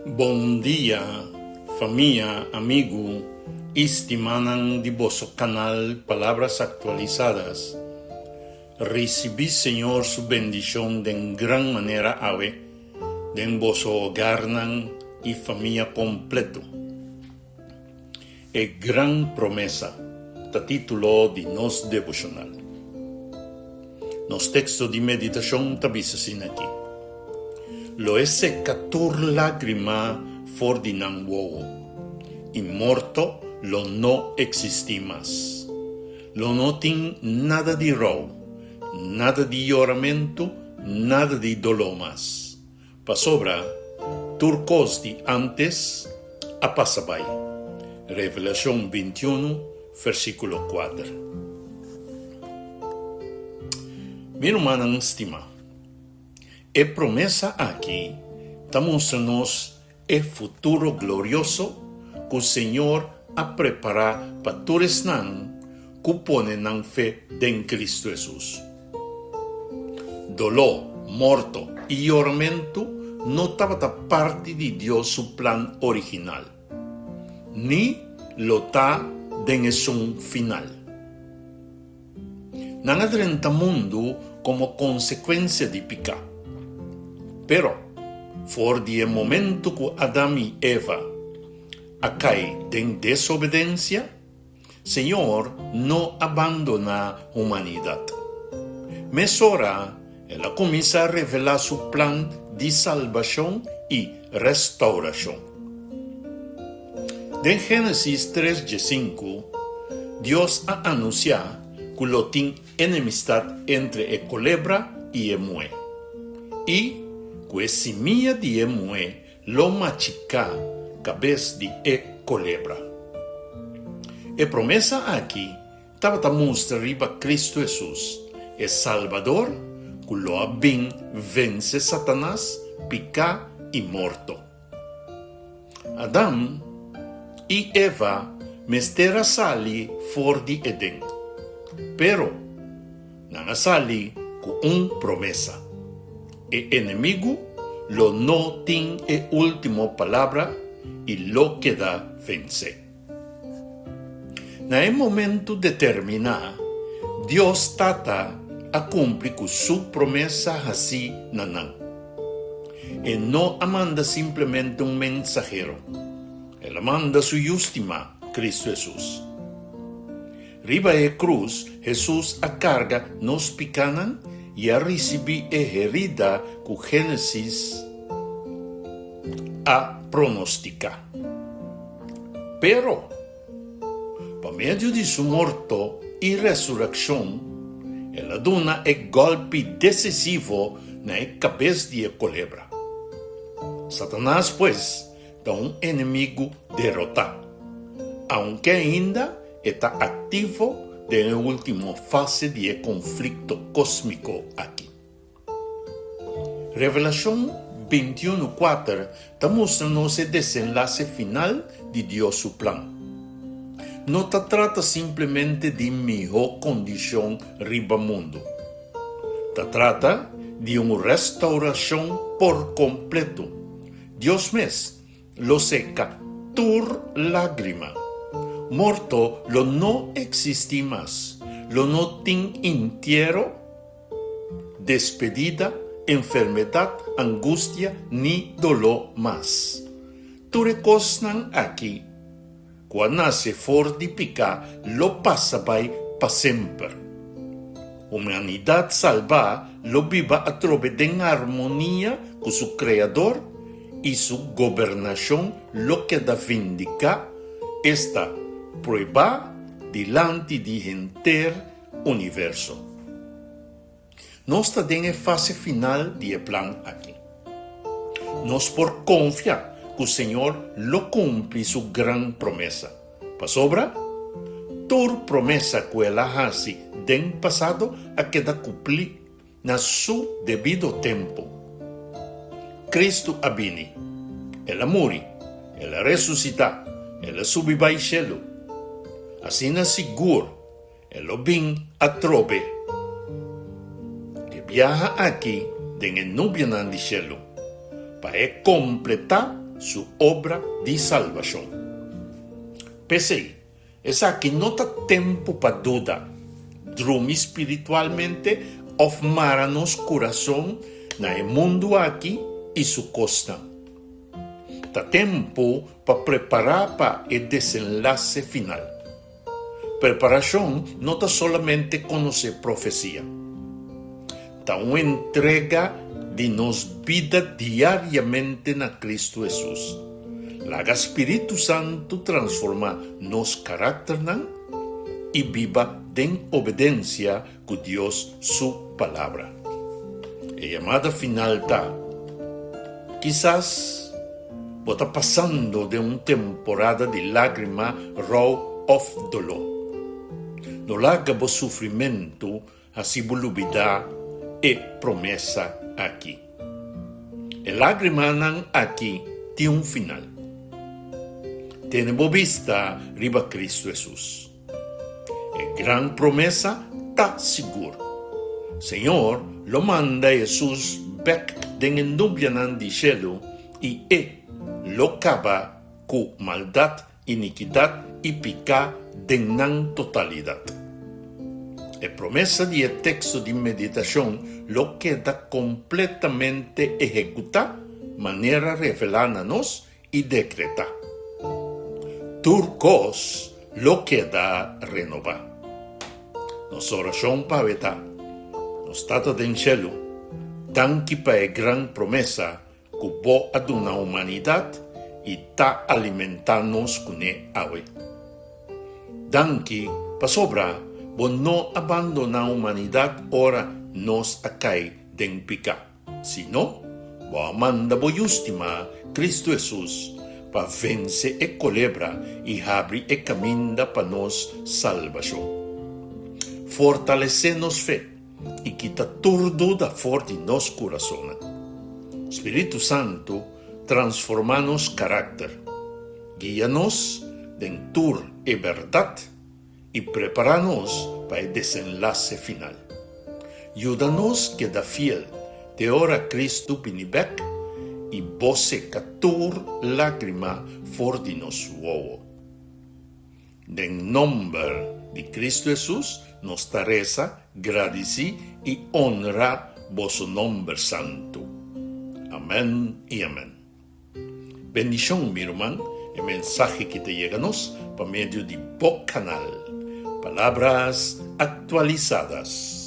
Bon dia famia, amigu i stimanan di boso kanal Palabras Actualizadas. Risibí Señor su bendishon den gran manera awe den boso hogarnan i famia kompleto. E Gran Promesa ta título di nos devoshonal. Nos teksto di meditashon ta bisa asina aki, Lo e seka tur lágrima for di nan wowo, i morto lo no eksistí mas. Lo no tin nada di rou, nada di yoramentu, nada di doló mas. Pasobra tur kos di ántes a pasa bai. Revelashon bintiunu, versíkulo kuater. Mi rumannan stimá, e promesa aki ta mustra nos e futuro glorioso ku Señor a prepará pa tur esnan ku pone nan fe den Kristu Hesus. Doló, morto i yoramentu no tabata parti di Dios su plan original, ni lo ta den esun final. Nan a drenta mundu komo konsekuensia di piká. Pero, for di e momentu ku Adam i Eva a kai den desobedensia, Señor no a bandoná humanidat. Mesora el a kuminsá revelá su plan di salbashon i restaurashon. Den Génesis tres diesinku, Dios a anunsiá ku lo tin enemistat entre e kolebra i e muhé, i ku e simia di e muhé Lo machiká kabes di e kolebra. E promesa aki tabata mustra riba Kristu Hesus, e Salbador ku lo a bin vense Satanas, piká i morto. Adam i Eva mester a sali for di Eden. Pero, Nan a sali ku un promesa, E enemigu lo no tin e último palabra i lo keda vensé. Na e momentu determiná, Dios Tata a kumpli ku su promesa hasí na nan. E no a manda simplemente un mensahero, el a manda su Yu stimá, Kristu Hesus. Riba e krus, Hesus a karga nos pikánan i a risibí e herida ku Génesis a pronostiká. Pero, pa medio di su morto i resurekshon, el a duna e gòlpi desisivo na e kabes di e kolebra. Satanas, pues, ta un enemigu derotá, aunke ainda e ta aktivo den e último fase di e konflikto kósmiko aki. Revelashon bintiunu kuater ta mustra nos e desenlase final di Dios su plan. No ta trata simplemente di mihó kondishon riba mundu. Ta trata di un restaurashon por kompleto. Dios mes lo seka tur lágrima. Morto lo no eksistí mas, lo no tin intiero, despedida, enfermedat, angustia ni doló mas. Tur e kosnan aki Ku a nase for di piká lo pasa bai pa semper. Humanidat salbá lo biba atrobe den harmonia ku su Kreador i su gobernashon lo keda vindiká, esta, pruebá dilanti di henter universo. Nos ta den e fase final di e plan aki. Nos por konfia ku Señor lo kumpli su gran promesa, pasobra tur promesa ku el a hasi den pasado a keda kumpli na su debido tempu. Kristu a bini, el a muri, el a resusitá, el a subi bai shelu. Asina sigur E lo bin atrobe. E biaha aki den e nubianan di shelu, pa e kompletá Su obra di salbashon. P'esei, esaki no ta tempu pa duda, drumi spiritualmente òf mara nos kurason na e mundu aki i su kosnan. Ta tempu pa prepará pa e desenlase final. Preparashon no ta solamente konosé profesia. Ta un entrega di nos bida diariamente na Kristu Hesus. Laga Spiritu Santu transformá nos karakternan i biba den obedensia ku Dios su Palabra. E yamada final ta, Kisas bo ta pasando den un temporada di lágrima, rou òf doló. No laga bo sufrimentu hasi bo lubidá e promesa aki. E lágrimanan aki tin un final. Tene bo bista riba Kristu Hesus. E gran promesa ta sigur. Señor lo manda Hesus bek den e nubianan di shelu i e lo kaba ku maldat, inikidat i piká den nan totalidat. E promesa di e teksto di meditashon lo keda kompletamente ehekutá manera revelá na nos i dekretá. Tur kos lo keda renobá. Nos orashon pa awe ta, Nos Tata den shelu, danki pa e gran promesa ku Bo a duna humanidat i ta alimentá nos kuné awe. Danki pasobra Bo no a bandoná humanidat ora nos a kai den piká. Si no, bo a manda bo Yu stimá, Kristu Hesus, pa vense e kolebra i habri e kaminda pa nos salbashon. Fortalesé nos fe i kita tur duda for di nos kurasonnan. Spiritu Santu, transformá nos karakter. Guia nos den tur e bèrdat. I prepará nos pa e desenlase final. Yuda nos keda fiel te ora Kristu bini bèk i bo seka tur lágrima for di nos wowo. Den nòmber di Kristu Hesus nos ta resa, gradisí i onra boso nòmber santu. Amèn i amèn. Bendishon mi ruman, e mensahe ki ta yega nos pa medio di bo kanal Palabras Actualizadas.